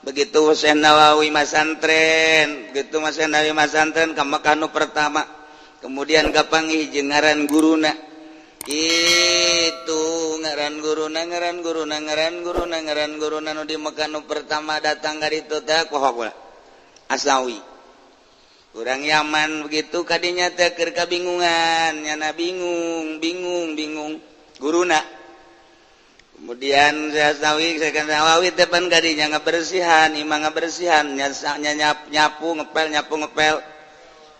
Begitu Syekh Nawawi masantren, begitu Mas Syekh Nawawi masantren ka Mekah nu pertama, kemudian kapanggih jeung ngaran guruna. Itu ngaran guruna, ngaran guruna, ngaran guruna, ngaran guruna nu di Mekah nu pertama datang ka ditu teh poho Asnawi. Kurang Yaman begitu kadinya teh keur kabingungan, nyana bingung, bingung, bingung guruna. Kemudian saya Asnawi, saya kan Nawawi teh pan kadinya ngabersihan, imah ngabersihan, nyap, nyapu, ngepel, nyapu, ngepel.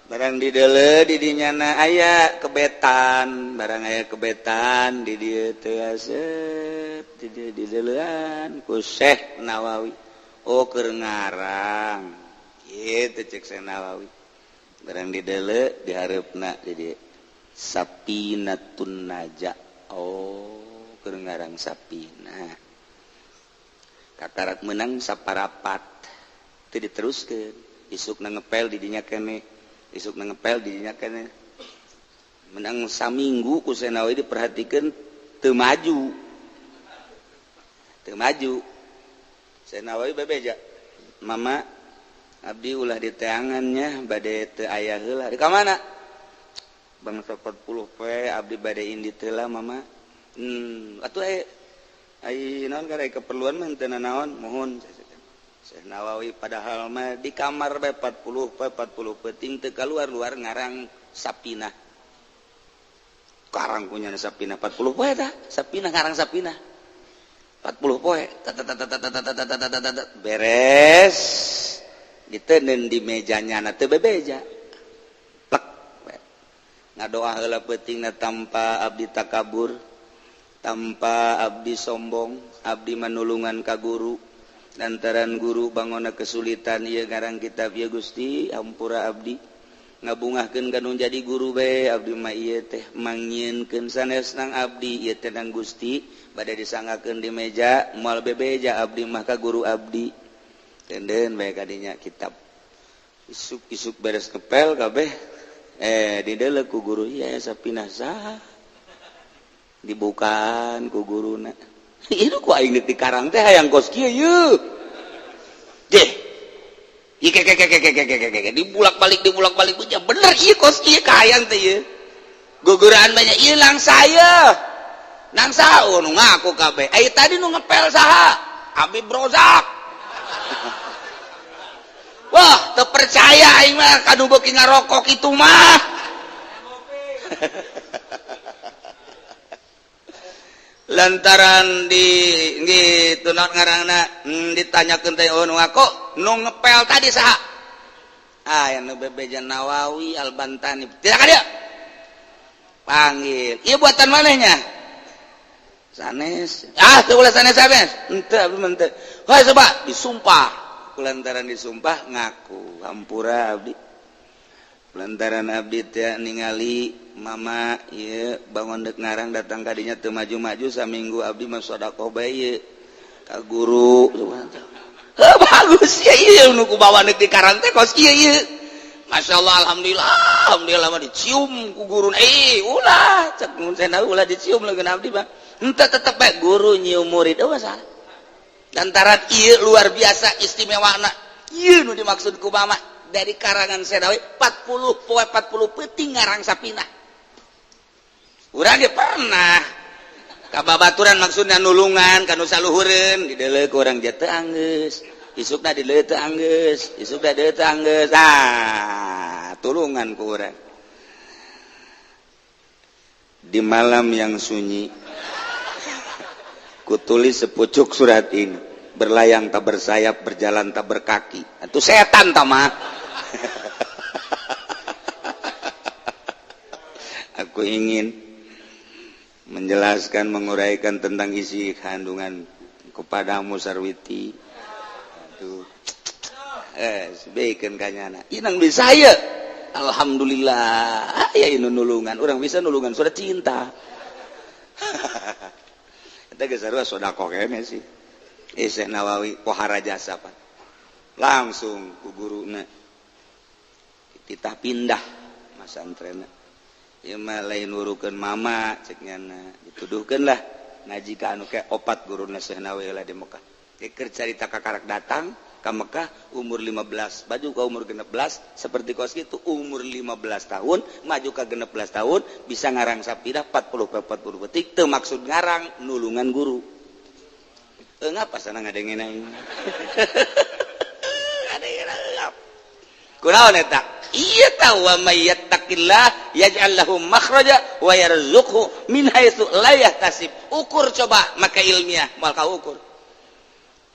Barang di deuleu di dinyana aya kebetan, barang aya kebetan di dieu teh aset, di dieu di deuleuan ku Syekh Nawawi. Oh, keur ngarang. Kitu cek Syekh Nawawi. Barang di deuleu di hareupna di dieu Sapinatun Naja. Oh, keur ngarang Sapina. Kakarak menang saparapat. Teu diteruskeun. Isukna ngepel di dinya keneh. Isuk ngepel di dinya keneh. Menang saminggu ku Syekh Nawawi diperhatikeun teu maju. Teu maju. Syekh Nawawi bebeja. Mama, abdi ulah diteangannya bade teu aya heula. Di ka mana? Bangsa 40 poe abdi bade indit heula, Mama. Atuh ai naon kada keperluan mah teu nanaon, mohon. Syekh Nawawi padahal mah di kamar bae 40 poe 40 peuting teu kaluar-luar ngarang Sapina. Karang punya Sapina 40 poe tah, Sapina ngarang Sapina. 40 poe beres. Diteundeun di mejanya na teu bebeja. Plek. Ngadoa heula peutingna tanpa abdi takabur, tanpa abdi sombong, abdi manulungan ka guru. Lantaran guru bangona kesulitan ieu ngarang kitab ieu Gusti, hampura abdi. Ngabungahkeun ka nu jadi guru bae abdi mah ieu teh mangnyieunkeun sanes nang abdi ieu teh nang Gusti, bade disanggakeun di meja moal bebeja abdi mah ka guru abdi. Tenden bae kadinya kitab. Isuk-isuk beres kepel kabeh dideuleu ku guru ieu Sapina saha. Dibukaan ku guruna. Ieu ku aing di karang teh hayang kos kieu yeuh. Deh. Ieu ke dibulak-balik dibulak-balik punya bener ieu kos kieu kahayang teh ieu. Guguraan banyak ieu lang saya. Nang saha nu ngaku kabeh. Ai tadi nu ngepel saha? Habib Rozak. Wah, teu percaya aing mah kanu beuki ngarokok kitu mah. Lantaran di gitu naon ngaranna ditanyakeun teh oh nu ngaku nu ngepel tadi saha? Ah, nu bebeja Nawawi Al-Bantani. Tidak ka dia. Panggil. Ieu buatan manehnya? Sanes. Ah, teu ulah sanes sanes. Henteu abdi mah henteu. Heuh coba disumpah. Kulantaran disumpah ngaku hampura abdi. Lantaran abdi teh ningali mama ieu bangun deuk ngarang datang kadinya teu maju-maju saminggu abdi mah sedekah bae ieu ka guru. Heuh bagus ya ieu nu ku bawa deuk di karang teh kos kieu ieu. Masyaallah alhamdulillah, alhamdulillah mah dicium ku guru. Ulah cek mun cenah ulah dicium leugeun abdi mah. Henteu tetep bae guru nyium murid eueuh salah. Lantaran ieu luar biasa istimewana. Ieu nu dimaksud ku mama dari karangan Sedawi 40 poe 40 peuting ngarang Sapina. Urang ge pernah ka babaturan maksudna nulungan ka nu saluhureun dideuleu ku urang teu anggeus. Isukna dideuleu teu anggeus, isukna dideuleu teu anggeus. Ah, tulungan ku urang. Di malam yang sunyi kutulis sepucuk surat ini, berlayang tak bersayap, berjalan tak berkaki. Itu setan tama. Aku ingin menjelaskan, menguraikan tentang isi kandungan kepadamu Sarwiti. Aduh. Sebaikkan kanyana. Inang bisa ya. Alhamdulillah. Ya ini nulungan. Orang bisa nulungan sudah cinta. Eta geus sarua sedekah kene sih. Syekh Nawawi pohara jasa pan. Langsung ku guruna titah pindah masantrena. Ieu mah lain nurukeun mama cek nyana, dituduhkeun lah ngaji ka anu ke opat guruna Syekh Nawawi lah di Mekah. Keur carita kakarak datang Ka Mekah umur 15, maju ke umur 16, seperti kos gitu, umur 15 tahun maju ke 16 tahun bisa ngarang sapida 40 40 petik. Teu maksud ngarang, nulungan guru. Eh, ngapa sana ngadengin aing? Ngadengin kunaon eta? Iya, tahu, wa may yattaqillah yaj'al lahu makhraja wa yarzuqhu min haitsu la yahtasib. Ukur coba maka ilmiah, moal ukur.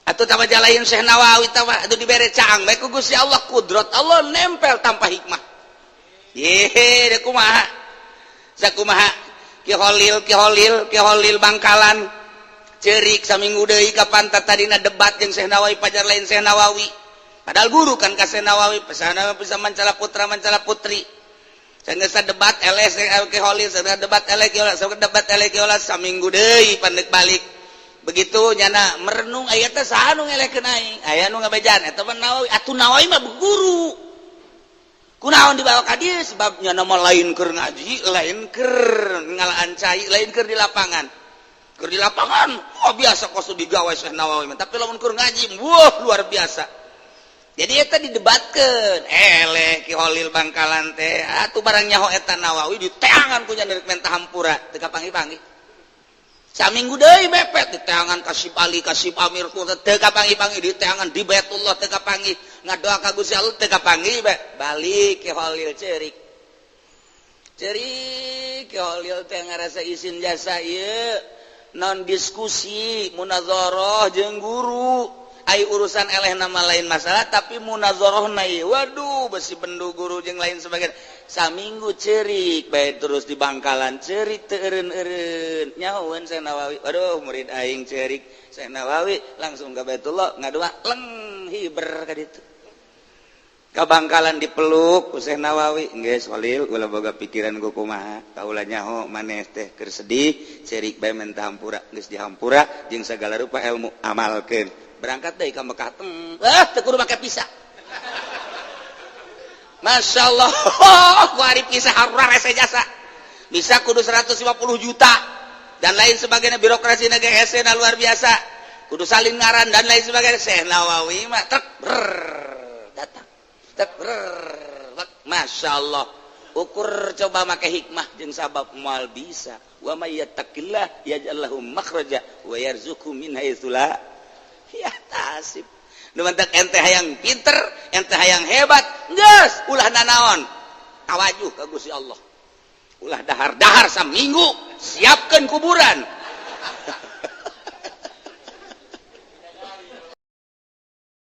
Atau tambah lain Syekh Nawawi, tambah itu dibere caang bae ku Gusti Allah, kudrat Allah nempel tanpa hikmah. Ye, kumaha sakumaha Ki Holil, Ki Holil, Ki Holil Bangkalan cerik saminggu deui ka pantat. Tadina debat jeung Syekh Nawawi, pajar lain Syekh Nawawi, padahal guru kan ka Syekh Nawawi, pesana bisa mancala putra, mancala putri. Sanggeus debat eleh Ki Holil, debat eleh Ki Holil, debat eleh Ki Holil, saminggu deui pandek balik. Begitu nyana merenung, aya teh saha nu ngelehkeun aing, aya nu ngabejaan eta mah Nawawi. Atuh Nawawi mah guru, kunaon dibawa ka dieu? Sebab nyana mah lain keur ngaji, lain keur ngalaan cai, lain keur di lapangan. Keur di lapangan, oh, biasa kos digawe Syekh Nawawi mah, tapi lamun keur ngaji, wah, luar biasa. Jadi eta didebatkeun, eleh Ki Holil Bangkalan teh. Atuh barang nyaho eta Nawawi, diteangan ku nya menta hampura, teu kapanggih-panggih. Saminggu deui mepet, diteangan ka Syib Ali, ka Syib Amir, teu kapanggih-panggih. Diteangan di Baitullah, teu kapanggih. Ngadoa ka Gusti Allah, teu kapanggih. Balik Ki Holil cerik cerik. Ki Holil teh ngarasa isin jasa ieu non diskusi munazarah jeung guru. Ai urusan eleh nama lain masalah, tapi munazarah na ieu, waduh, besi bendu guru jeung lain sebagainya. Saminggu cerik bae terus di Bangkalan, cerik teu eureun-eureun. Nyahoeun Syekh Nawawi, waduh, murid aing cerik. Syekh Nawawi langsung ke Baitullah, ngadua, leng, hiber ka ditu. Ka Bangkalan dipeluk ku Syekh Nawawi. "Geus Holil, ulah boga pikiran ku kumaha, kaula nyaho maneh teh keur sedih, cerik bae, menta hampura." Geus dihampura jeung segala rupa ilmu, amalkeun. Berangkat deui ka Mekah, teng, ah, teu kudu make visa. Masya Allah, ku ari visa rese jasa bisa kudu 150 juta dan lain sebagainya, birokrasi negara hese luar biasa, kudu salin ngaran dan lain sebagainya. Syekh Nawawi mah trek datang, trek. Masya Allah, ukur coba make hikmah jeung sabab, moal bisa. Wa may yattaqillah yaj'al lahu makhraja wa yarzuqhu min haitsu la yahtasib. Nu mantak ente hayang pinter, ente hayang hebat, geus ulah nanaon, tawajuh ka Gusti Allah. Ulah dahar-dahar saminggu, siapkan kuburan.